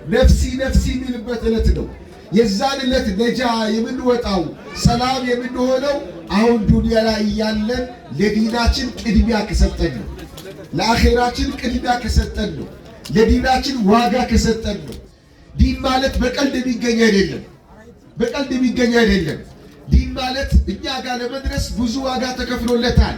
ነፍሲ ነፍሲ የሚልበት ዕለት ነው። የዛን ዕለት ነጃ የምንወጣው፣ ሰላም የምንሆነው አሁን ዱንያ ላይ እያለን ለዲናችን ቅድሚያ ከሰጠን ነው። ለአኼራችን ቅድሚያ ከሰጠን ነው። ለዲናችን ዋጋ ከሰጠን ነው። ዲን ማለት በቀልድ የሚገኝ አይደለም። በቀልድ የሚገኝ አይደለም። ዲን ማለት እኛ ጋር ለመድረስ ብዙ ዋጋ ተከፍሎለታል።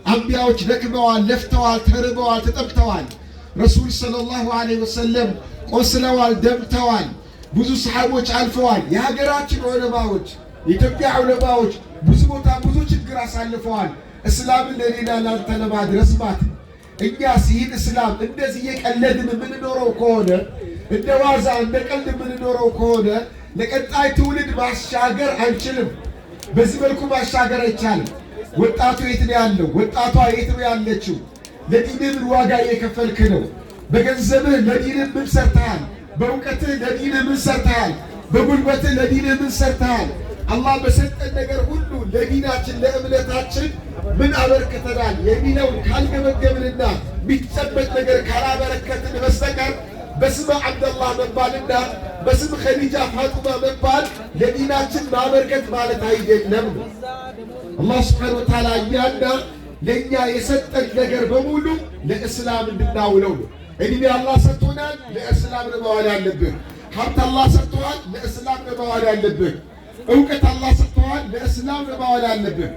አንቢያዎች ደክመዋል፣ ለፍተዋል፣ ተርበዋል፣ ተጠምተዋል። ረሱል ሰለላሁ ዐለይሂ ወሰለም ቆስለዋል፣ ደምተዋል። ብዙ ሰሓቦች አልፈዋል። የሀገራችን ዑለማዎች፣ የኢትዮጵያ ዑለማዎች ብዙ ቦታ ብዙ ችግር አሳልፈዋል። እስላምን ለሌላ ላንተ ለማድረስ ማለት ነው። እኛስ ይህን እስላም እንደዚህ እየቀለድን የምንኖረው ከሆነ፣ እንደ ዋዛ እንደ ቀልድ የምንኖረው ከሆነ ለቀጣይ ትውልድ ማሻገር አንችልም። በዚህ መልኩ ማሻገር አይቻልም። ወጣቱ የት ነው ያለው? ወጣቷ የት ነው ያለችው? ለዲንህ ምን ዋጋ እየከፈልክ ነው? በገንዘብህ ለዲንህ ምን ሰርተሃል? በእውቀትህ ለዲንህ ምን ሰርተሃል? በጉልበትህ ለዲንህ ምን ሰርተሃል? አላህ በሰጠን ነገር ሁሉ ለዲናችን ለእምነታችን ምን አበርክተናል የሚለውን ካልገመገብንና የሚጨበጥ ነገር ካላበረከትን በስተቀር በስመ ዓብደላህ መባልና በስም ኸዲጃ ፋጡማ መባል ለዲናችን ማበርከት ማለት አይደለም ነው። አላህ ስብሓነ ወተዓላ እኛና ለእኛ የሰጠን ነገር በሙሉ ለእስላም እንድናውለው ነው። እድሜ አላህ ሰጥቶናል፣ ለእስላም ነው ማዋል ያለብህ። ሀብት አላህ ሰጥቶሃል፣ ለእስላም ነው ማዋል ያለብህ። እውቀት አላህ ሰጥቶሃል፣ ለእስላም ነው ማዋል ያለብህ።